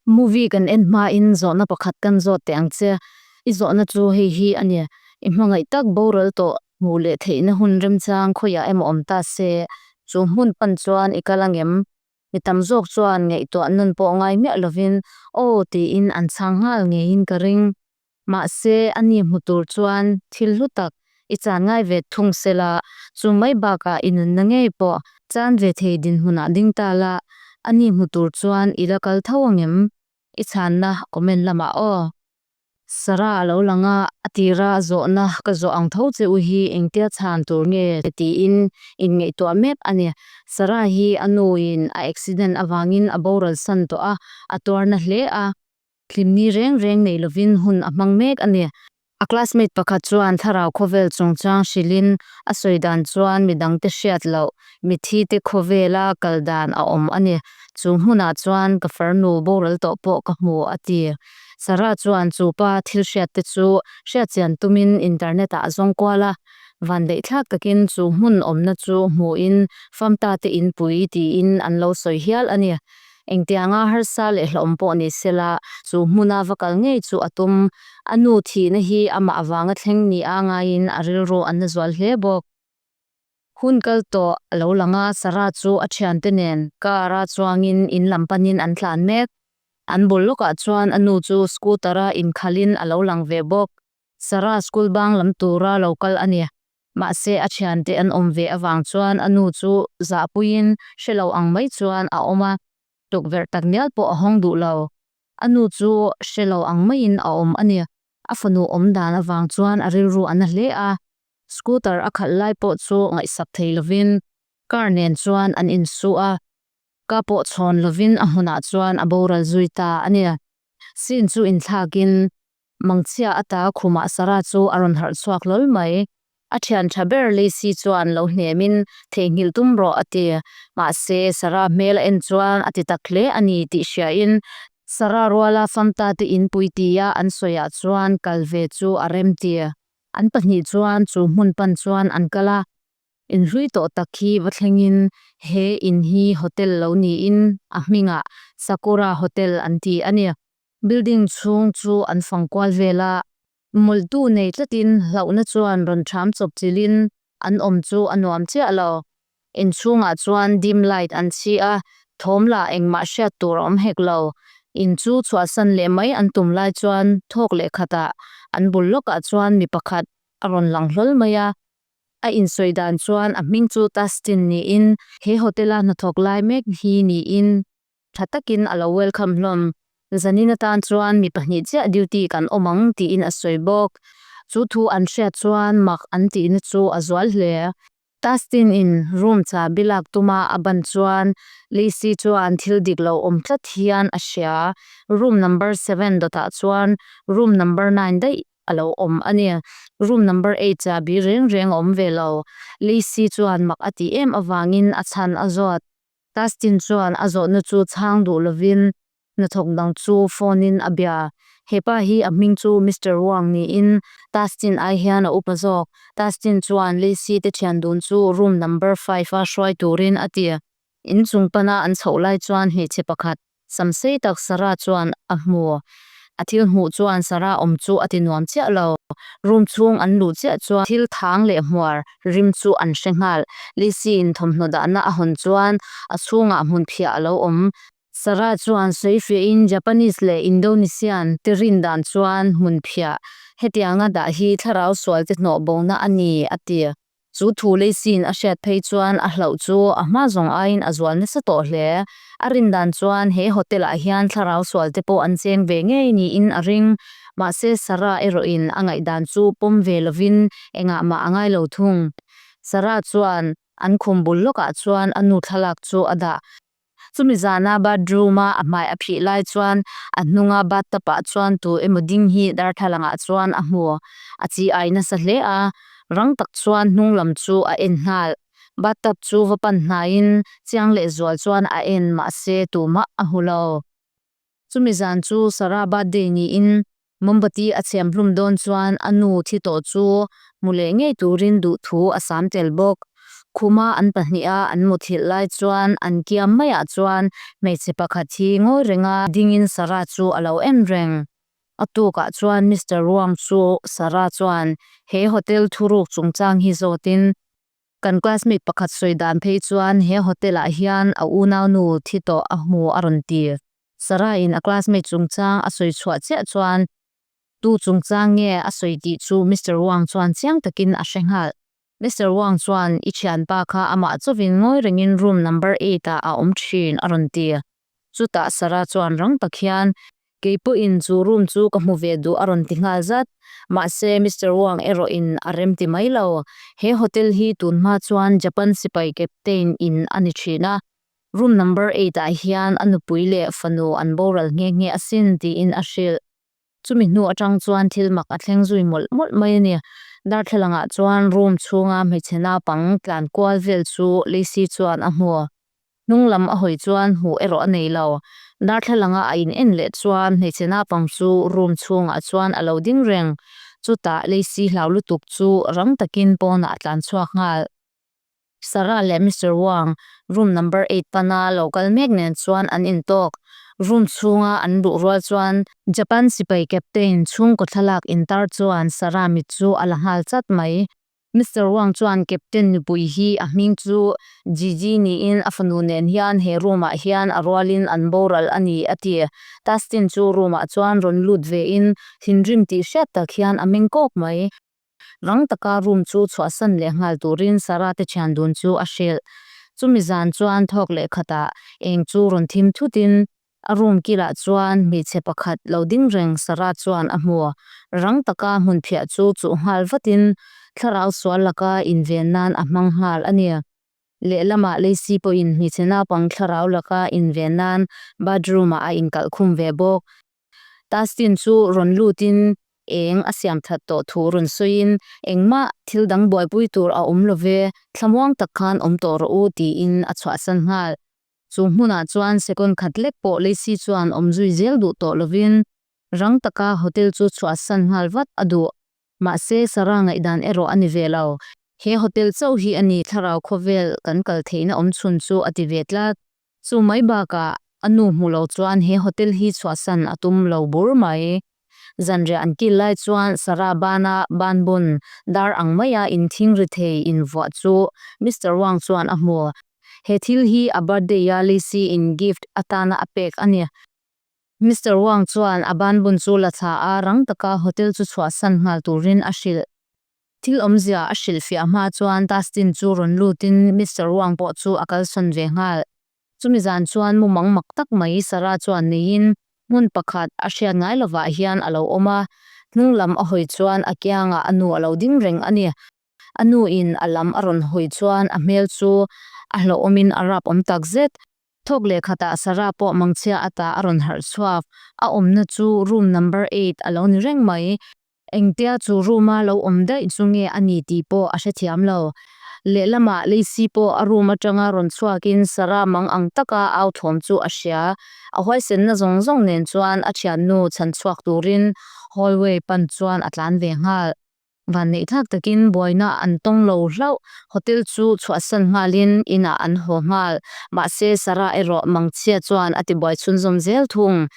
Movie kan en hma in zawhna pakhat kan zawt teh ang che. I zawhna chu hei hi a ni. I hmangaih tak boral tawh hmuh leh theihna hun remchang khawiah emaw awm ta se, chu hmun pan chuan i kal angem? Mi tam zawk chuan ngaihtuah nun pawh ngai miah lovin aw tiin an chhang nghal ngeiin ka ring. Mahse, ani hmu tur chuan thil hlu tak i chan ngai ve thung sela, chu mai bakah i nunna ngei pawh chan ve thei dinhmunah ding ta la, ani hmu tur chuan i la kal tho angem? I chhanna comment lamah aw. Sarah a lo lang a, a tira zawhna ka zawh ang tho che u hi engtia chhan tur nge tiin inngaihtuah mek a ni. Sarah hi a nuin a accident avangin a boral san tawh a, a tuarna hle a. Hlimni reng reng nei lovin hun a hmang mek a ni. A classmate pakhat chuan thlarau khawvel chungchang hrilhin a sawi dan chuan midangte hriat loh mitthite khawvela kal dan a awm a ni. Chu hmunah chuan ka farnu boral tawh pawh ka hmu a ti. Sarah chuan chu pa thil hriatte chu hriatchian tumin internet ah a zawng kual a. Vandeih thlak takin chu hmun awmna chu hmuhin famtate inpui tiin an lo sawi hial a ni. Engtianga harsa leh hlauhawm pawh ni sela, chu hmuna va kal ngei chu a tum. A nu thihna hi amah avanga thleng ni a ngaiin a rilru a na zual hle bawk. Hun kal tawh a lo lang a, Sarah chu a thiante nen car a chuangin in lam panin an tlan mek. An bul lawkah chuan a nu chu scooter a inkhalhin a lo lang ve bawk. Sarah school bang lam tura lo kal a ni. Mahse a thiante an awm ve avang chuan a nu chu zahpuiin hre lo ang mai chuan a awm a, tukverh takngial pawh a hawng duh lo. A nu chu hre lo ang maiin a awm a ni. A fanu awm dan avang chuan a rilru a na hle a, scooter a khalh lai pawh chu ngaihsak thei lovin car nen chuan an insu a, ka pawh chhawn lovin a hmunah chuan a boral zui ta a ni. Scene chu inthlakin Mangchhia ata khumah Sarah chu a rawn harh chhuak hlawl mai. A thian tha ber Lacey chuan lo hnemin theihnghilh tum rawh a ti. Mahse, Sarah hmel a en chuan a ti tak hle a ni tih hriain Sarah ruala famta te inpui tia an sawiah chuan kal ve chu a rem ti. An pahnih chuan chu hmun pan chuan an kal a. Inhlui tawh tak hi va thlengin he in hi hotel lo niin a hmingah Sakura Hotel an ti a ni. Building chhung chu an fang kual vel a, mawlhtu nei tlatin hlauhna chuan rawn ṭham chawp chilhin an awm chu a nuam chiah lo. Inchhungah chuan dim light an chhi a, thawm lah engmah hriat tur a awm hek lo. In chu chhuahsan leh mai an tum lai chuan thawk leh khatah an bul lawkah chuan mi pakhat a rawn lang hlawl mai a. A insawi dan chuan a hming chu Tustin niin he hotel-a hnathawk lai mek hi niin Tha takin a lo welcome hlawm. Zanin atan chuan mi pahnih chiah duty kan awm ang tiin a sawi bawk. Chu thu an hriat chuan mak an tihna chu a zual hle. Dustin in room chahbi lak tuma a ban chuan Lacey chuan thil dik lo awm tlat hian a hria. Room number seven dawtah chuan room number nine daih a lo awm a ni. Room number eight chahbi reng reng a awm ve lo. Lacey chuan mak a tih em avangin a chhan a zawt. Dustin chuan a zawhna chu chhang duh lovin hnathawk dang chu phone in a bia. Hepa hi a hming chu Mister Wang niin Dustin ai hian a upa zawk. Dustin chuan Lacey te thian dun chu room number five a hruai turin a ti. Inchung pana an chhoh lai chuan hmeichhe pakhat Samsei tak Sarah chuan a hmu. A thil hmuh chuan Sarah awm chu a ti nuam chiah lo. Room chhung an luh chiah chuan thil thang leh hmuar rim chu an hre nghal. Lizzy in thawmhnaw dahna a hawn chuan a chhungah hmunphiah a lo awm. Sarah chuan sawifiahin Japanese leh Indonesian te rin dan chuan hmunphiah hetianga dah hi thlarau sual te hnawh bona a ni, a ti. Chu thu Lacey-in a hriat phei chuan a hlauh chu a hma zawng aiin a zual nasa tawh hle. A rin dan chuan he hotel-ah hian thlarau sual te pawh an cheng ve ngei niin a ring. Mahse Sarah erawhin a ngaihdan chu pawm ve lovin engah mah a ngai lo thung. Sarah chuan an khum bul lawkah chuan a nu thlalak chu a dah. Chumi zana bathroom-a a hmai a phih lai chuan a hnunga bathtub-ah chuan tu emaw ding hi darthlalangah chuan a hmu. A chi ai nasa hle a, rang tak chuan hnung lam chu a en nghal. Bathtub chu va pan hnaiin chiang lehzual chuan a en mahse tumah a hmu lo. Chumi zan chu Sarah birthday niin mombati a chhem hlum dawn chuan a nu thi tawh chu hmu leh ngei turin duhthu a sam tel bawk. Khuma an pahniha an muthilh lai chuan an kiang maiah chuan hmeichhe pakhat hi ngawi renga dingin Sarah chu a lo en reng. A tukah chuan Mister Wang chu Sarah chuan he hotel thuruk chungchang hi zawtin kan classmate pakhat sawi dan phei chuan he hotel ah hian a unaunu thi tawh a hmu a rawn ti. Sarah in a classmate chungchang a sawi chhuah chiah chuan tu chungchang nge a sawi tih chu Mister Wang chuan chiang takin a hre nghal. Mister Wang chuan i thianpa kha amah chawin ngawi rengin room number eight ah a awm thin a rawn ti. Chutah Sarah chuan rang tak hian kei pawhin chu room chu ka hmu ve duh a rawn ti nghal zat. Mahse Mister Wang erawh in a rem ti mai lo. He hotel hi tun hma chuan Japan sipai captain in a ni thin a. Room number eight ah hian a nupui leh fanu an boral nghe nghe asin tiin a hrilh. Chumi hnu atang chuan thil mak a thleng zui mawlh mawlh mai a ni. Darthlalang ah chuan room chhunga hmeichhe naupang tlan kual vel chu Lacey chuan a hmu. Hnung lam a hawi chuan hmuh erawh a nei lo. Darthlalang a a in en leh chuan hmeichhe naupang chu room chhungah chuan a lo ding reng. Chutah Lacey hlau lutuk chu rang takin pawnah a tlan chhuak nghal. Sarah leh Mister Wang room number eight pana lo kal mek nen chuan an intawk. Room chhunga an luh rual chuan Japan sipai captain chhungkaw thlalak intar chuan Sarah mit chu a la nghal chat mai. Mister Wang chuan captain nupui hi a hming chu Gigi niin a fanu nen hian he room ah hian a rualin an boral a ni a ti. Dustin chu room ah chuan rawn lut ve in thinrim tih hriat tak hian a meng kawk mai. Rang taka room chu chhuahsan leh nghal turin Sarah te thian dun chu a hrilh. Chumi zan chuan thawk leh khatah eng chu rawn thim thutin a room kilah chuan hmeichhe pakhat lo ding reng Sarah chuan a hmu. Rang taka hmun phiah chu chuh nghal vatin thlarau sual laka inven nan a hmang nghal a ni. Lehlamah Lacey pawhin hmeichhe naupang thlarau laka inven nan bathroom ah a inkalh khum ve bawk. Dustin chu rawn lutin eng a siam that tawh thu rawn sawiin, Engmah thil dang buaipui tur a awm lo ve, thlamuang tak khan awm tawh rawh u tiin a chhuahsan nghal. Chu hmunah chuan second khat lek pawh Lacey chuan awm zui zel duh tawh lovin rang taka hotel chu chhuahsan nghal vat a duh. Mahse Sarah ngaihdan erawh a ni ve lo. He hotel chauh hi a ni thlarau khawvel kan kal theihna awm chhun chu a ti ve tlat. Chu mai bakah a nu hmu lo chuan he hotel hi chhuahsan a tum lo bur mai. Zanriah an kil lai chuan Sarah bana banbun dar ang maia inthing ri thei invuah chu Mister Wang chuan a hmu. He thil hi a birthday a Lacey in gift atana a pek a ni. Mister Wang chuan a banbun chu la thla a, rang taka hotel chu chhuahsan nghal turin a hrilh. Thil awmzia a hrilhfiah hma chuan Dustin chu rawn lutin Mister Wang pawh chu a kalsawn ve nghal. Chumi zan chuan mumang mak tak mai Sarah chuan neiin hmun pakhat a hriat ngai lovah hian a lo awm a, hnung lam a hawi chuan a kiangah a nu a lo ding reng a ni. A nu in a lam a rawn hawi chuan a hmel chu a hlauhawmin a rap awm tak zet. Thawk leh khatah Sarah pawh mangchhia ata a rawn harh chhuak. A awmna chu room number eight a lo ni reng mai. Engtia chu room a lo awm daih chu nge a ni tih pawh a hrethiam lo. Lehlamah Lacey pawh a room atanga rawn chhuakin Sarah mang ang taka au thawm chu a hria. A huaisenna zawng zawng nen chuan a thiannu chhan chhuak turin hallway pan chuan a tlan ve nghal. Vanneih thlak takin buaina an tawng lo hlauh. Hotel chu chhuahsan nghalin inah an haw nghal. Mahse Sarah erawh mangchhia chuan a tibuai chhunzawm zel thung.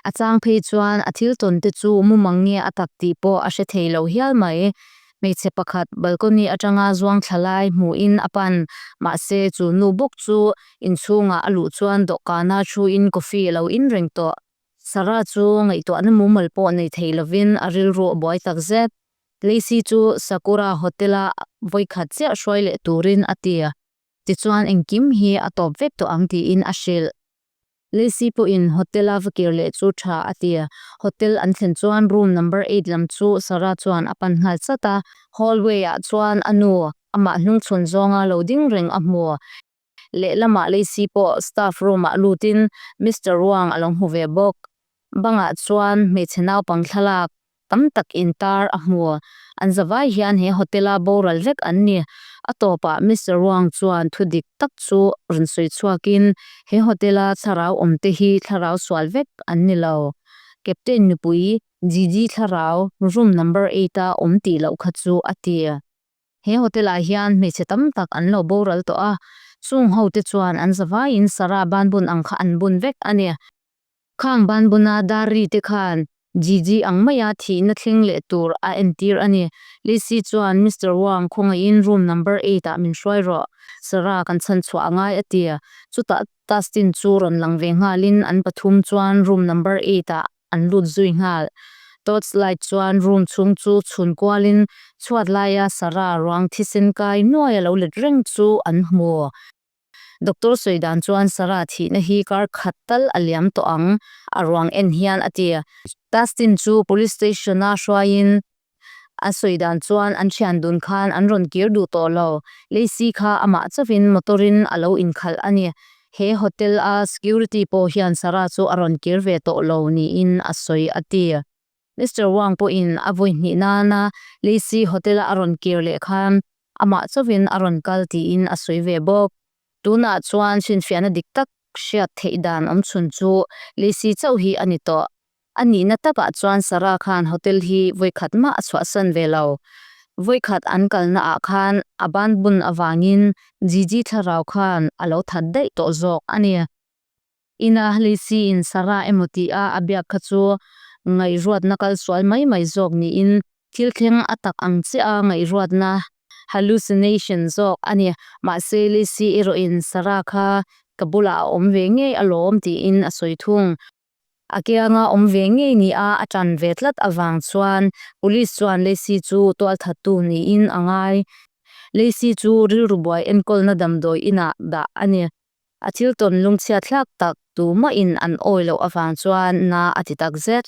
A chang phei chuan a thil tawn te chu mumang nge a tak tih pawh a hre thei lo hial mai. Hmeichhe pakhat balcony atanga zuang thla lai hmuhin a pan. Mahse chu nu bawk chu inchhungah a luh chuan dawhkana thuin coffee a lo in reng tawh. Sarah chu ngaihtuahna mumal pawh nei thei lovin a rilru a buai tak zet. Lacey chu Sakura Hotel-a vawikhat chiah hruai leh turin a ti. Tichuan engkim hi a tawp vek tawh ang tiin a hrilh. Lacey pawhin hotel-a va kir leh chu tha a ti. Hotel an thlen chuan room number eight lam chu Sarah chuan a pan nghal chat a. Hallway-ah chuan a nu amah hnungchhawn zawnga lo ding reng a hmu. Lehlamah Lacey pawh staff room ah lutin Mister Wang a lo hmu ve bawk. Bangah chuan hmeichhe naupang thlalak tam tak intar a hmu. An zavai hian he hotel a boral vek an ni. A tawpah Mister Wang chuan thu dik tak chu rawn sawi chhuakin he hotel a thlarau awmte hi thlarau sual vek an ni lo. Captain nupui Gigi thlarau room number eight a awm tih loh kha chu a ti. He hotel ah hian hmeichhe tam tak an lo boral tawh a, chung ho te chuan an zavaiin Sarah banbun ang kha an bun vek a ni. Khang banbuna dar ri te khan Gigi ang maia thihna thleng leh tur a entir a ni. Lacey chuan Mister Wang khawngaihin room number eight ah min hruai rawh, Sarah kan chhan chhuah a ngai a ti. Chutah Dustin chu rawn lang ve nghalin an pathum chuan room number eight ah an lut zui nghal. Torch light chuan room chhung chu chhun kualin chhuat laia Sarah ruang thisen kai nuai a lo let reng chu an hmu. Doctor sawi dan chuan Sarah thihna hi kar khat tal a liam tawh ang, a ruang en hian a ti. Dustin chu police station a hruaiin a sawi dan chuan an thian dun khan an rawn kir duh tawh lo. Lacey kha amah chauhin motor in a lo inkhalh a ni. He hotel a security pawh hian Sarah chu a rawn kir ve tawh lo niin a sawi a ti. Mister Wang pawhin a vawi hnih nana Lacey hotel a a rawn kir leh khan amah chauhin a rawn kal tiin a sawi ve bawk. Tunah chuan chhinfiahna dik tak hriat theih dan awm chhun chu Lacey chauh hi a ni tawh. A nihna takah chuan Sarah khan hotel hi vawikhat mah a chhuahsan ve lo. Vawikhat an kalna ah khan a banbun avangin Gigi thlarau khan a lo that daih tawh zawk a ni. Ina Lacey in Sarah emaw ti a a biak kha chu ngaihruatna kal sual mai mai zawk niin thil thleng a tak ang chiah a ngaihruatna, hallucination, zawk a ni. Mahse Lacey erawhin Sarah kha ka bulah a awm ve ngei alawm tiin a sawi thung. A kianga awm ve ngei nia a tan ve tlat avang chuan police chuan Lacey chu tualthattu niin a ngai. Lacey chu rilru buai enkawlna damdawi inah dah a ni. A thil tawn lungchhiat thlak tak tumahin an awi loh avang chuan na a ti tak zet.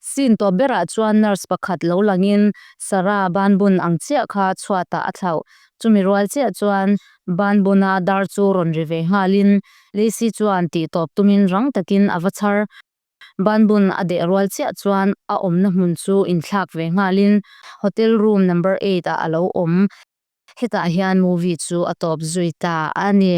Scene tawp berah chuan nurse pakhat lo langin Sarah banbun ang chiah kha chhuatah a thlauh. Chumi rual chiah chuan banbuna dar chu rawn ri ve nghalin Lacey chuan tih tawp tumin rang takin a va chhar. Banbun a deh rual chiah chuan a awmna hmun chu inthlak ve nghalin hotel room number eight ah a lo awm. Hetah hian movie chu a tawp zui ta a ni.